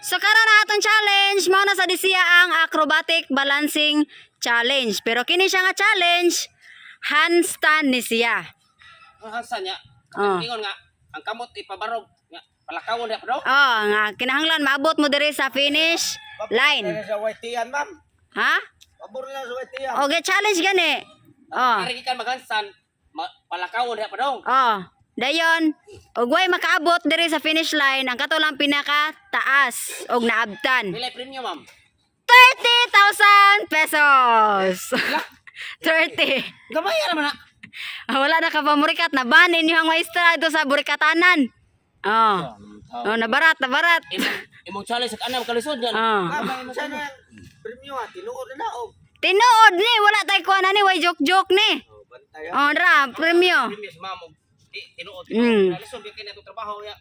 So karon ang atong challenge mao na sa disiya ang acrobatic balancing challenge. Pero kini siya nga challenge, handstand ni siya. Ang hansa niya. Oh. Ingon nga ang kamot ipabarog nga palakawon diha pa. Oh, nga kinahanglan maabot mo diri sa finish line. Sa YTN, ma'am. Ha? Pabor na sa YTN. Okay, challenge gani. Oh. Ari gikan maghansan, palakawon diha pa dong. Oh, dayon, og way makaabot diri sa finish line, ang kato lang pinaka taas og naabtan. Pila premyo, ma'am? 30,000 pesos. 30. Gamay ra man na. Ah, wala na ka pa murikat na ban inyo ang maestra dito sa burikatanan. Oh. Oh, nabarat, nabarat. Imong imong challenge sa kanam kalisod nga. Oh. Ma'am, sana premium ah. Tinuod na oh. Tinuod ni, wala tay kuan ani, way joke-joke ni. Oh, bantay ah. Oh, ra, premyo. Premyo sa ma'am og di tinuod. Kalisod gyud kay na atong trabaho ya.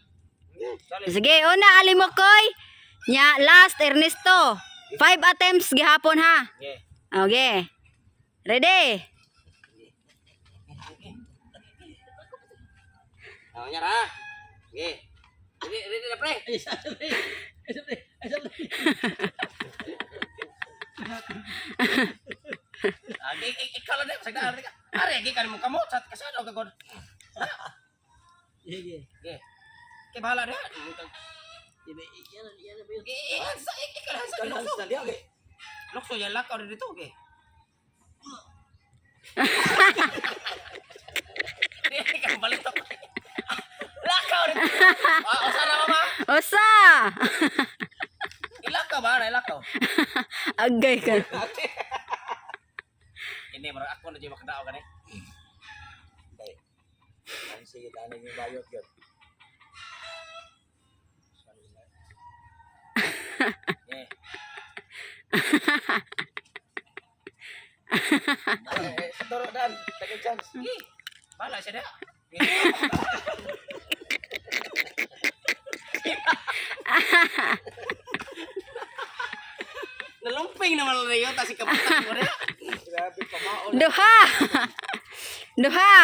Challenge. Sige, una Alimokoy. Nya last Ernesto. Five attempts gihapon ha. Yeah. Okay. Ready? Oh, nya ra. Okay. Ready, ready na pre. Ah, ikaw lang na, sagdaan ka. Are, gikan mo kamot sa kasado ka god. Sige. Okay. Kay bahala na. Sa ikaw lang sa Kanang lukso. sa diya kay. Lukso yan lakaw rin dito, okay. Di ka balitok. Lakaw rin. Ah, usa na mama. Usa. Ilakaw ba? Na ilakaw. Agay ka. Ini murag ako na jud makadao gani. Day. Ang sige tanay yung bayot gyud. Okay. Eh, turo dan, second chance. Sige. Bahala siya diha. Nalumping naman na yun, tapos ikaputan mo diha. Grabe pamaon. Duha. Duha.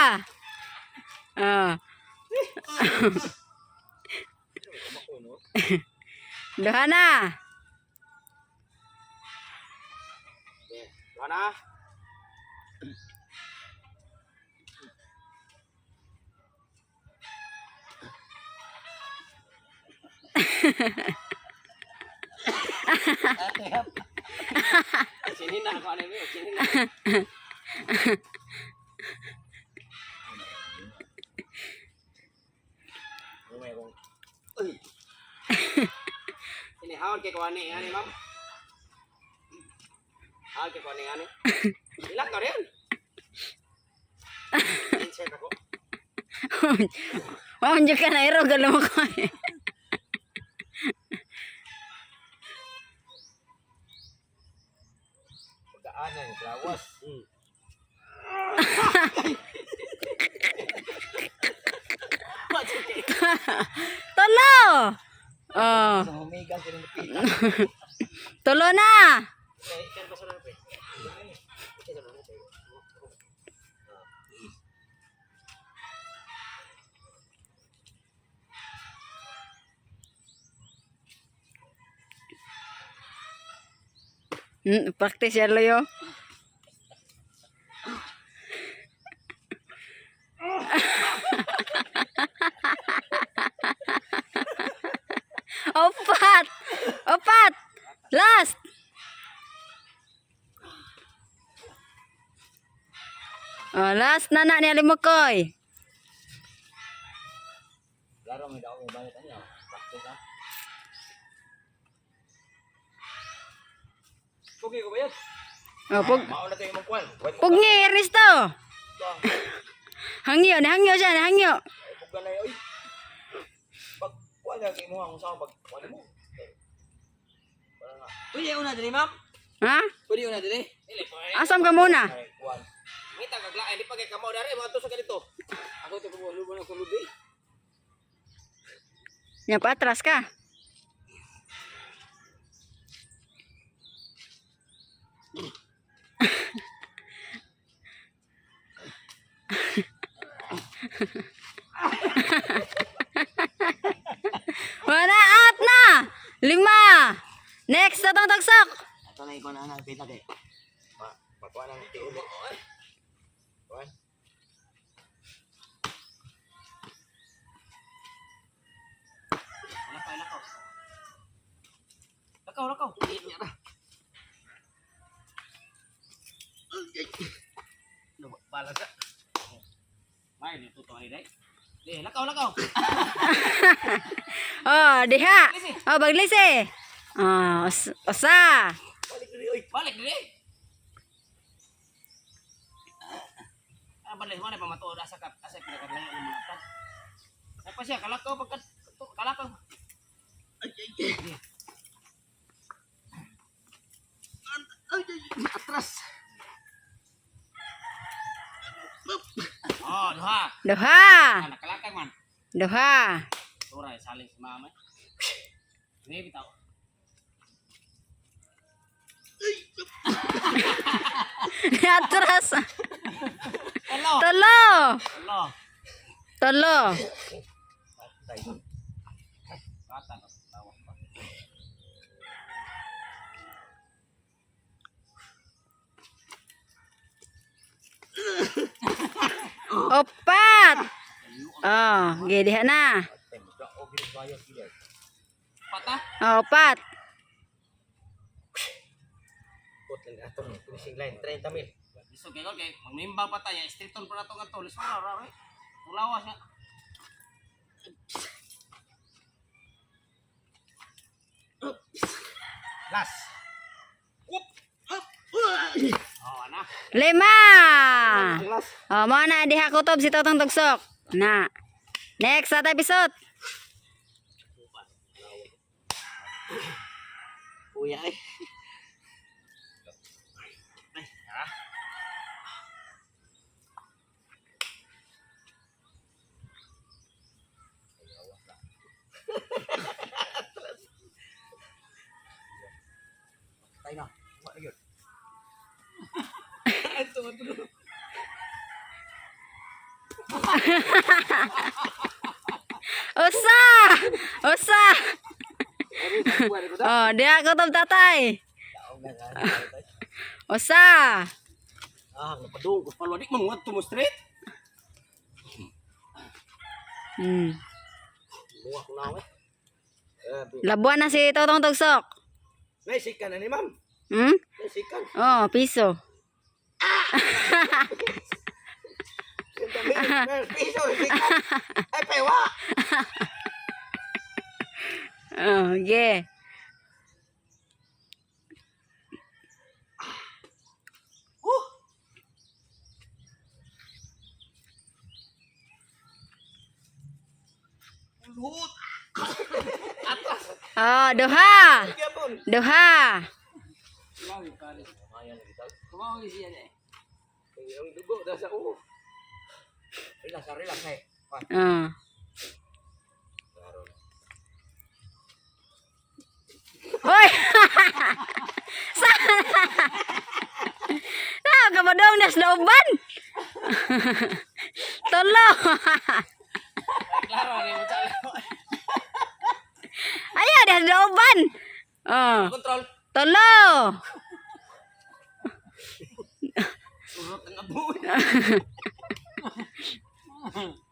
Oh. Duha na. Okay. Duha na. Sini na ako ano yun, sini na. Sini haon kay kuani ani ma'am. Haon kay kuani ani. Ilak ka rin. Insert ako. Wa man ka na iro galo mo ko. Pagdaanan, lawas. Tulo. Oh, Sa humigang kinilipita. tulo na. Practice yan, Leo. Opat! Opat! Last! Oh, last na na ni Alimukoy. Laro may daw may bayot niya. Practice ah. Okay ko bayot. Oh, pug Mauna tayo imong kuan. Wait, pugni Ernesto. Hangyo, nahangyo siya, nahangyo. puggan na oy. Pag kuan na kay mo ang usaha pag kuan mo. Wala nga. Pwede una diri, ma'am? Ha? Pwede una diri? Dili pa. Asam ka muna? Ay, kuan. Ngita kag lain di pa kay kamo dari mo sa ganito. Ako to ko lubo na ko lubi. Nya patras ka. Wala, out na! Lima. Next, Totong Tugsok. Ato na ikaw na na pita kay. Ma, makuha lang tiul. Kuan. Lakaw, lakaw. Lakaw, lakaw. Niya ra. Bala sa. May dito to ay dai. Di, lakaw, lakaw. Oh, diha. Oh, baglisi. Oh, usa. Balik diri. Ah, balik mana pa matuod asa ka asa pinakadlayo ng mga tag. Ay pa siya kalakaw pagkat kalakaw. Ay, ay, atras. Oh, duha. Duha. Ah, nakalakang man. Duha. Tura saling si mama. Ini bitaw. Atras. Hello. Tulo. Hello. Tulo. Bata no. Tawa pa. Opat. Oh, okay, diha na. Pata. Oh, opat. Put lang ato ni finishing line 30 mil. Lisod kay kay magnimbang pa tayo, streeton pa nato ngadto, lisod ra ra. Mulawas nga. Last. Oh, ana. Lima. Oh, mo na diha kutob si Totong Tugsok. Na. Next sa episode. Kuya ay. Tay na. Wa na gyud. Usa. Usa. Oh, diha kutob tatay. Usa. Ah, napadung ko palo di man ngadto mo straight. Muwak na ako eh. Eh, Labuan na si Totong Tugsok. May sikan na ni ma'am. Hmm? May sikan. Oh, piso. 30 mil. May piso sikan. Ay pewa. Oh, okay. Ulhot. Oh, duha. Gyapon. Duha. Kumawi pare. Ayan lagi tag. Kumawi siya niya. Ang dugo da sa ulo. Relax, relax eh. Oh. Klaro na. Hoy! Sana! Sao ka ba dong nas looban? Tulo! Klaro ni mo chale. Ayaw, das looban! Oh. Control. Tulo! Urot ang abuy.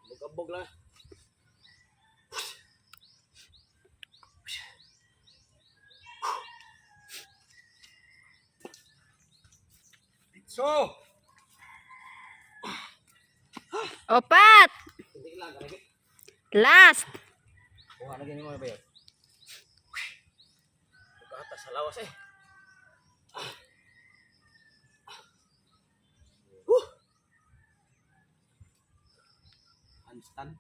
Bugabog lang. So, Opat! Last! kuha na gani mo ba yun? Bugata sa lawas eh. Handstand.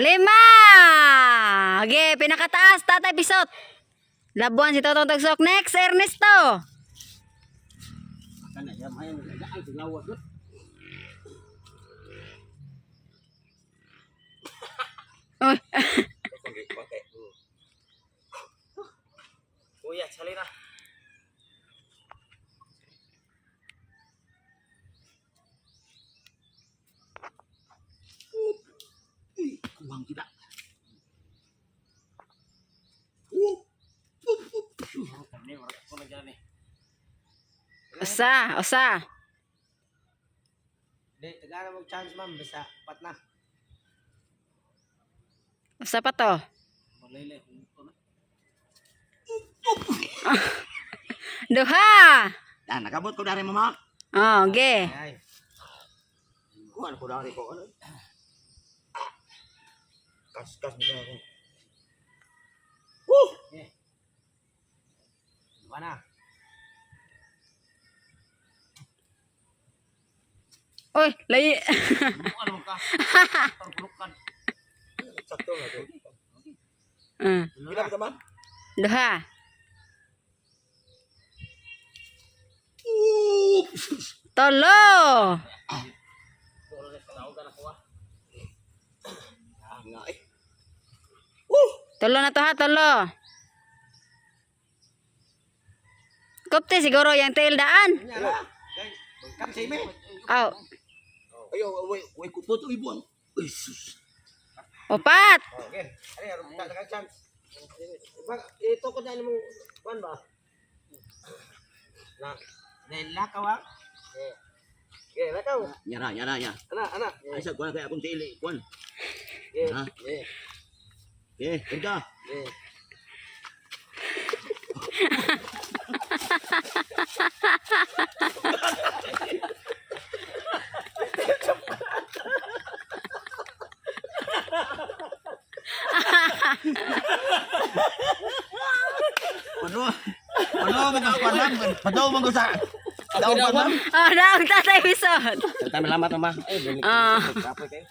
Lima! Okay, pinakataas, Tatay Pisot. Labuan si Totong Tagsok. Next, Ernesto. Kana ya mayan ang lawas gud. Uy. Kuya, sali na. Kuhang kita. Kami wala ko na dyan eh. Usa, usa. Di, tagala mo chance ma'am basta pat na. Usa pa to. Malaylay kung na. Duha. Ah, nakabot ko dari mama. Oh, ge. Ay. Kuha na ko dari ko. Ano? Kas kas mo ako. Eh. Diba na? Oy, layi. Ano mo ka? Tarpulukan. Sakto na to. Pila ba ma'am? Duha. Tolo. Ah, nga eh. Tulo na to ha, tulo. Kupte siguro yung tail daan. Nya na. Kam sa ime. Aw, Ayo, way way kupot uy buang. Uy, sus. upat. Okay. Ari, aron ta ka chance. Bag ito ko na imong kuan ba? Na. Dahil lakaw ah. Eh. Okay, lakaw. Nyara, nyara, nya. Ana, ana. Ay sa kuan kay akong tiili, kuan. Eh. Ha? Eh. Eh, kerja. Eh. Pano? Pano man ka kuan ma'am? Pano man ko sa Daw pa ma'am. Oh, daog tatay bisod. Salamat mama. Ay, Ah. Kapoy kayo.